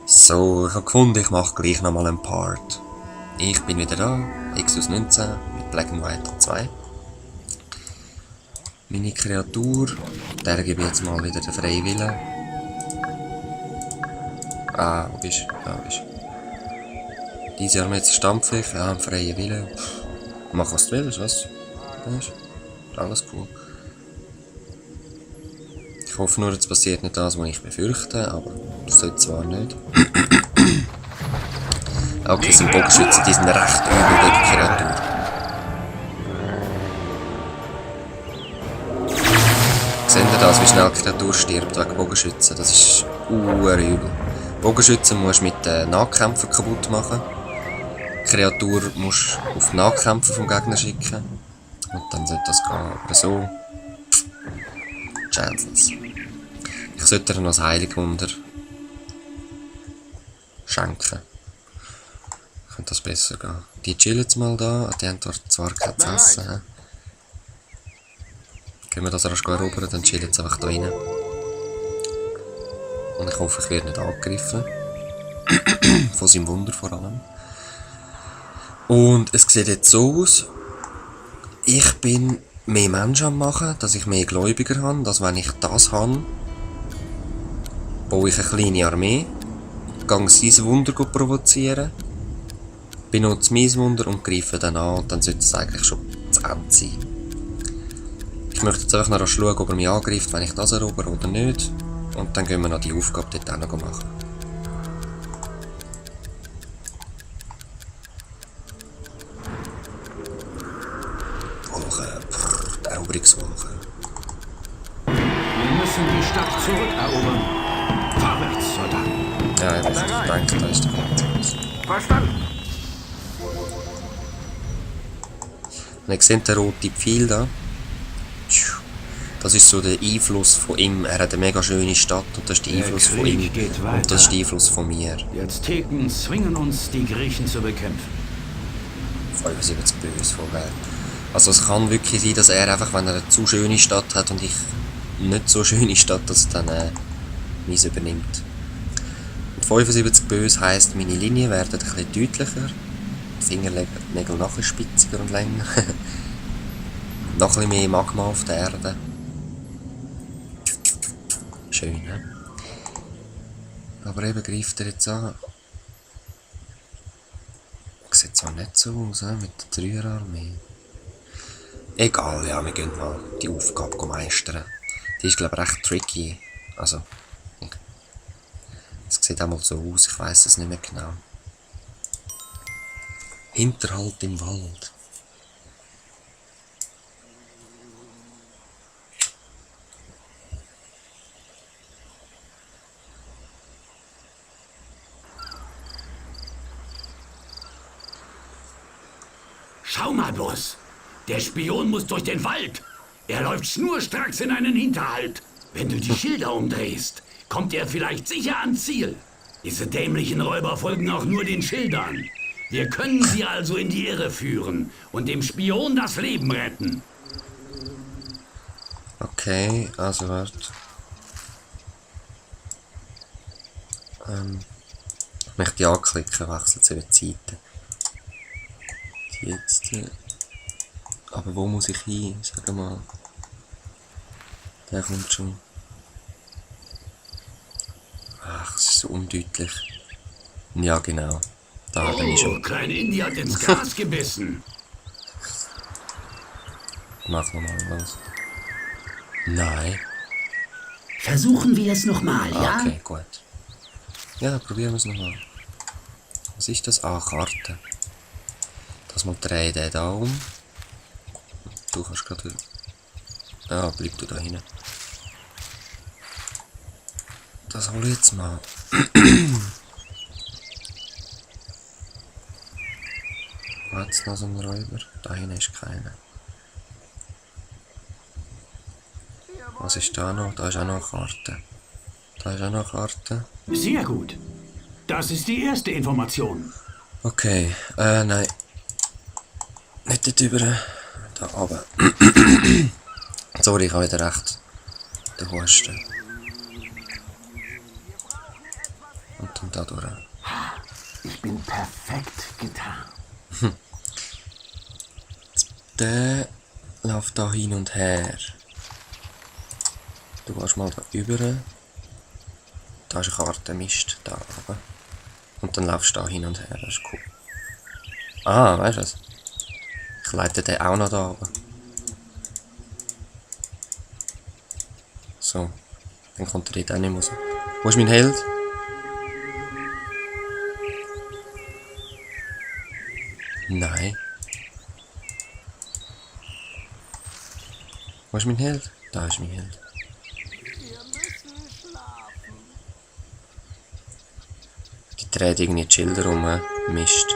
So, ich habe gefunden, ich mache gleich nochmal einen Part. Ich bin wieder da, Exodus 19 mit Black and White 2. Meine Kreatur, der gebe ich jetzt mal wieder den freien Willen. Ah, wo bist du? Da bist du. Diese haben wir jetzt stampfig, ja, einen freien Willen. Mach was du willst, was? Ist alles cool. Ich hoffe nur, jetzt passiert nicht das, was ich befürchte, aber das sollte zwar nicht. Okay, sind Bogenschützen, die sind recht übel gegen die Kreatur. Seht ihr das, wie schnell die Kreatur stirbt wegen Bogenschützen? Das ist übel. Bogenschützen musst du mit den Nahkämpfern kaputt machen. Die Kreatur musst du auf die Nahkämpfer vom Gegner schicken. Und dann sollte das gehen. Aber so. Chanceless. Ich sollte dir noch das Heiligwunder schenken. Könnte das besser gehen. Die chillen jetzt mal da. Die haben dort zwar kein zu essen. Gehen wir das rasch erobern, dann chillen sie einfach da rein. Und ich hoffe, ich werde nicht angegriffen. Von seinem Wunder vor allem. Und es sieht jetzt so aus. Ich bin mehr Menschen am machen, dass ich mehr Gläubiger habe. Dass wenn ich das habe, baue ich eine kleine Armee. Gehe sein Wunder provozieren. Benutze mein Wunder und greife dann an. Und dann sollte es eigentlich schon zu Ende sein. Ich möchte jetzt einfach noch schauen, ob er mich angreift, wenn ich das erobere oder nicht. Und dann gehen wir noch die Aufgabe dort auch noch machen. Wolken, die Eroberungswolken. Wir müssen die Stadt zurückerobern. Vorwärts, Soldaten. Ja, ich denke, da ist der Ganze. Verstanden. Und ihr seht den roten Pfeil da. Das ist so der Einfluss von ihm. Er hat eine mega schöne Stadt und das ist der Einfluss von ihm. Und das ist der Einfluss von mir. Die Azteken zwingen uns, die Griechen zu bekämpfen. 75 böse vorwärts. Also es kann wirklich sein, dass er einfach, wenn er eine zu schöne Stadt hat und ich nicht so schöne Stadt, dass er dann meins übernimmt. Und 75 böse heisst, meine Linien werden ein bisschen deutlicher. Die Fingernägel noch ein bisschen spitziger und länger. Noch ein bisschen mehr Magma auf der Erde. Schön, ne? Aber eben greift er jetzt an. Sieht zwar nicht so aus, mit der Dreierarmee. Egal, ja, wir gehen mal die Aufgabe meistern. Die ist, glaube ich, recht tricky. Also, es sieht auch mal so aus, ich weiss es nicht mehr genau. Hinterhalt im Wald. Schau mal bloß. Der Spion muss durch den Wald. Er läuft schnurstracks in einen Hinterhalt. Wenn du die Schilder umdrehst, kommt er vielleicht sicher ans Ziel. Diese dämlichen Räuber folgen auch nur den Schildern. Wir können sie also in die Irre führen und dem Spion das Leben retten. Okay, also warte. Ich möchte die anklicken, wechselt zu den Zeiten. Jetzt. Aber wo muss ich hin? Sag mal. Der kommt schon. Ach, es ist so undeutlich. Ja, genau. Da bin ich schon. Klein Indy hat ins Gras gebissen. Mach nochmal was. Nein. Versuchen wir es nochmal, ja? Okay, gut. Ja, probieren wir es nochmal. Was ist das? Ah, Karte. Das mal drehen den da um. Du kannst gerade. Ja, bleib du da hinten. Das hol ich jetzt mal. Wo hat es noch so einen Räuber? Da hinten ist keiner. Was ist da noch? Da ist auch noch eine Karte. Da ist auch noch eine Karte. Sehr gut. Das ist die erste Information. Okay, nein. Nicht dort über. Da oben. Sorry, ich habe wieder recht. Der Husten. Und da durch. Ich bin perfekt getarnt. Der läuft da hin und her. Du gehst mal da rüber. Da ist eine Karte, Mist, da oben. Und dann laufst du da hin und her, das ist cool. Ah, weißt du was? Ich leite den auch noch da oben. So, dann kommt er dort auch nicht mehr raus. Wo ist mein Held? Nein. Wo ist mein Held? Da ist mein Held. Die dreht irgendwie die Schilder rum, Mist.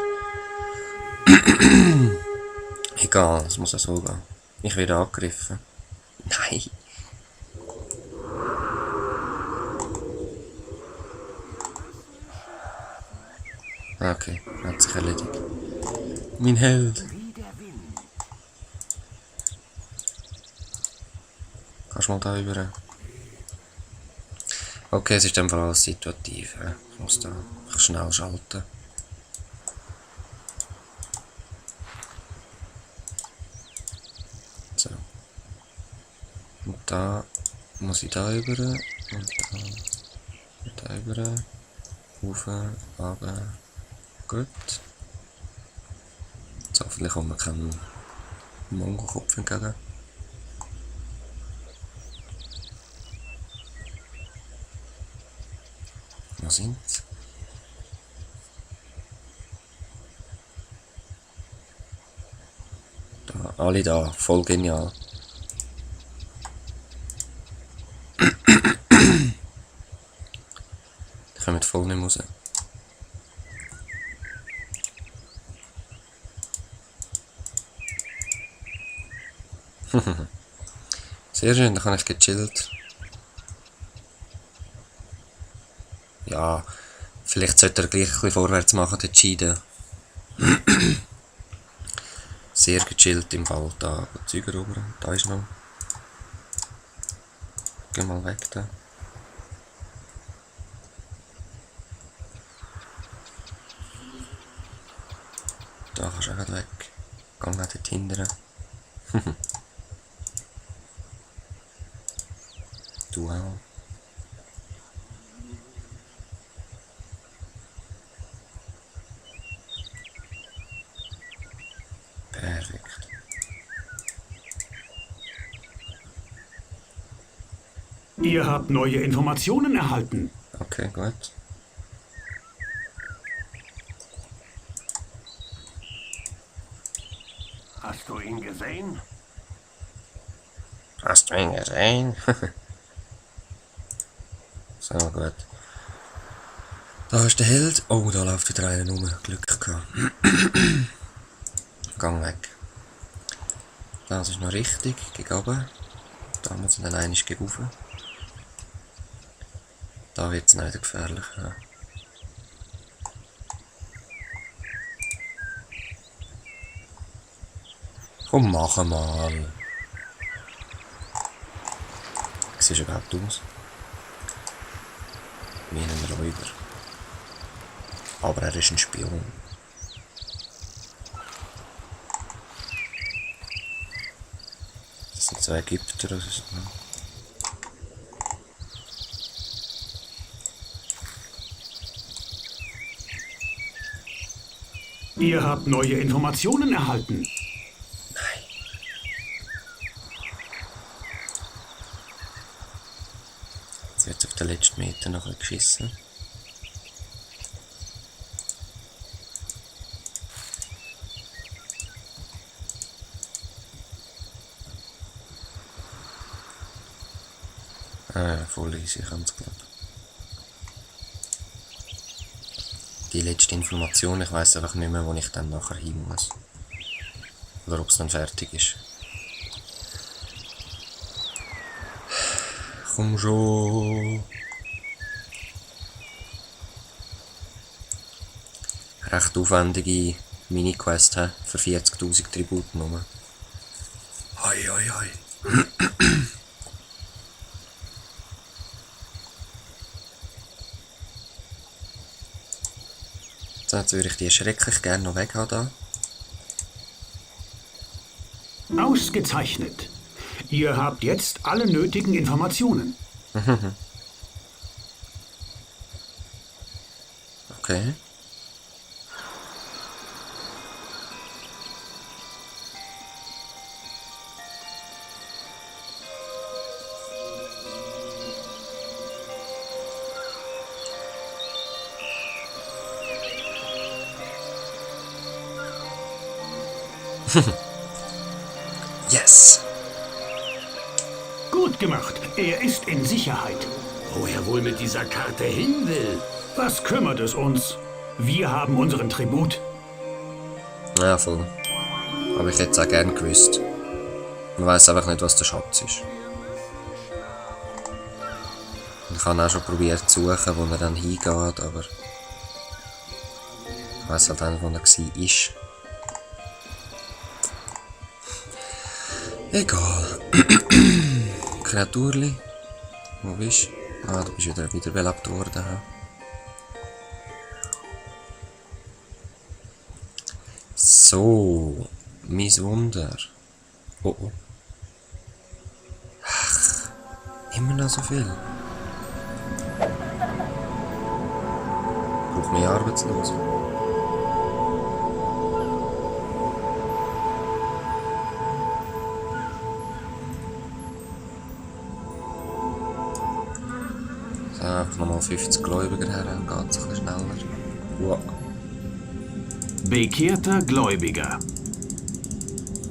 Egal, es muss auch so gehen. Ich werde angegriffen. Nein. Okay, hat sich erledigt. Mein Held. Kannst du mal da rüber? Okay, es ist dann vor allem situativ. Ich muss da schnell schalten. So. Und da muss ich da rüber. Und da rüber. Rauf, runter. Gut. So, vielleicht kommt mir kein Mongolkopf entgegen. Wo sind sie? Da, alle da, voll genial. Die kommen voll nicht raus. Sehr schön, da kann ich gechillt. Ja, vielleicht sollte er gleich ein bisschen vorwärts machen, der Cheaten. Sehr gechillt im Fall. Da, Züger rüber. Da ist noch. Geh mal weg da. Da kannst du auch gleich weg. Geh nicht dort hindern. Du auch. Perfekt. Ihr habt neue Informationen erhalten. Okay, gut. Hast du ihn gesehen? Hast du ihn gesehen? So, gut. Da ist der Held. Oh, da läuft wieder einer rum. Glück gehabt. Gang weg. Das ist noch richtig. Geh runter. Da muss ich dann einmal rauf. Da wird es nicht gefährlich. Ja. Komm, mach mal. Wie siehst du überhaupt aus? Wie ein Räuber. Aber er ist ein Spion. Das sind so Ägypter oder so. Ihr habt neue Informationen erhalten. Nein. Jetzt wird auf den letzten Meter noch geschissen. Voll easy, ich hab's geglaubt. Die letzte Information, ich weiss einfach nicht mehr, wo ich dann nachher hin muss. Oder ob es dann fertig ist. Komm schon. Recht aufwendige Mini-Quest für 40.000 Tributen nur. Hoi, hoi, hoi. So, jetzt würde ich die schrecklich gerne noch weg haben. Ausgezeichnet. Ihr habt jetzt alle nötigen Informationen. Okay. Yes! Gut gemacht. Er ist in Sicherheit. Wo er wohl mit dieser Karte hin will? Was kümmert es uns? Wir haben unseren Tribut. Ja, voll. Aber ich hätte es auch gerne gewusst. Man weiß einfach nicht, was der Schatz ist. Ich habe auch schon probiert zu suchen, wo er dann hingeht, aber ich weiss halt nicht, wo er war. Egal. Kreaturli. Wo bist du? Ah, du bist wieder belebt worden. He? So. Mein Wunder. Oh oh. Ach, immer noch so viel. Braucht mehr Arbeitslose. Einfach nochmal 50 Gläubiger her, dann geht es ein bisschen schneller. Wow. Bekehrter Gläubiger.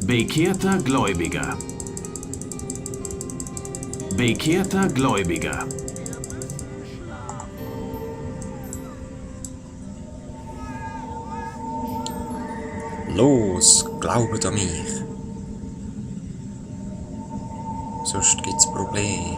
Bekehrter Gläubiger. Bekehrter Gläubiger. Los, glaubet an mich. Sonst gibt's Probleme.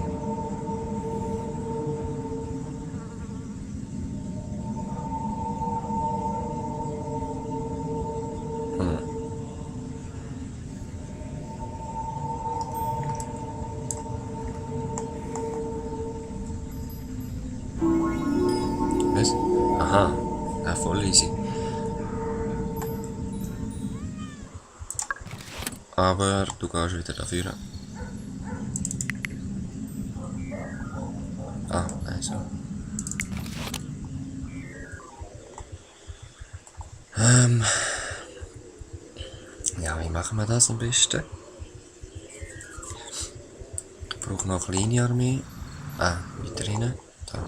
Was? Aha, ja, voll easy. Aber du gehst wieder dafür. Ah, nein, so. Ja, wie machen wir das am besten? Ich brauche noch eine kleine Armee. Ah, weiter rein. Da.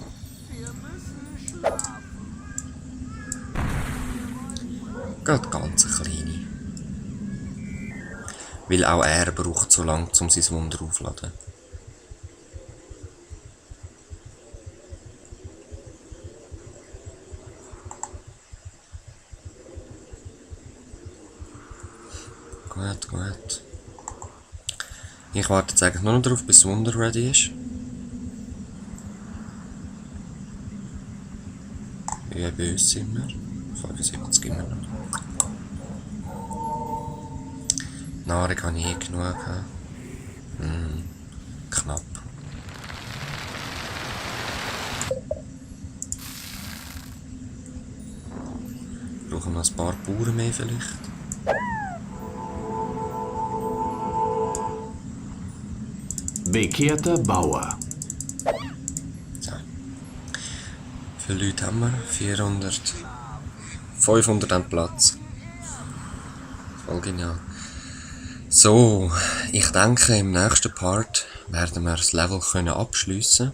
Geht ganz eine kleine. Weil auch er braucht so lange, um sein Wunder aufzuladen. Gut, gut. Ich warte jetzt eigentlich nur noch darauf, bis das Wunder ready ist. Wie böse sind wir? 75 immer noch. Nahrung habe ich genug. Knapp. Brauchen wir noch ein paar Bauern mehr vielleicht? Bekehrter Bauer. So. Wie viele Leute haben wir? 400. 500 am Platz. Voll genial. So, ich denke, im nächsten Part werden wir das Level abschliessen.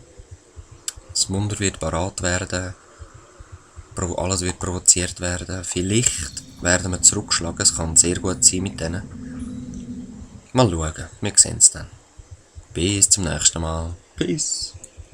Das Wunder wird parat werden. Alles wird provoziert werden. Vielleicht werden wir zurückschlagen. Es kann sehr gut sein mit denen. Mal schauen. Wir sehen es dann. Bis zum nächsten Mal. Peace.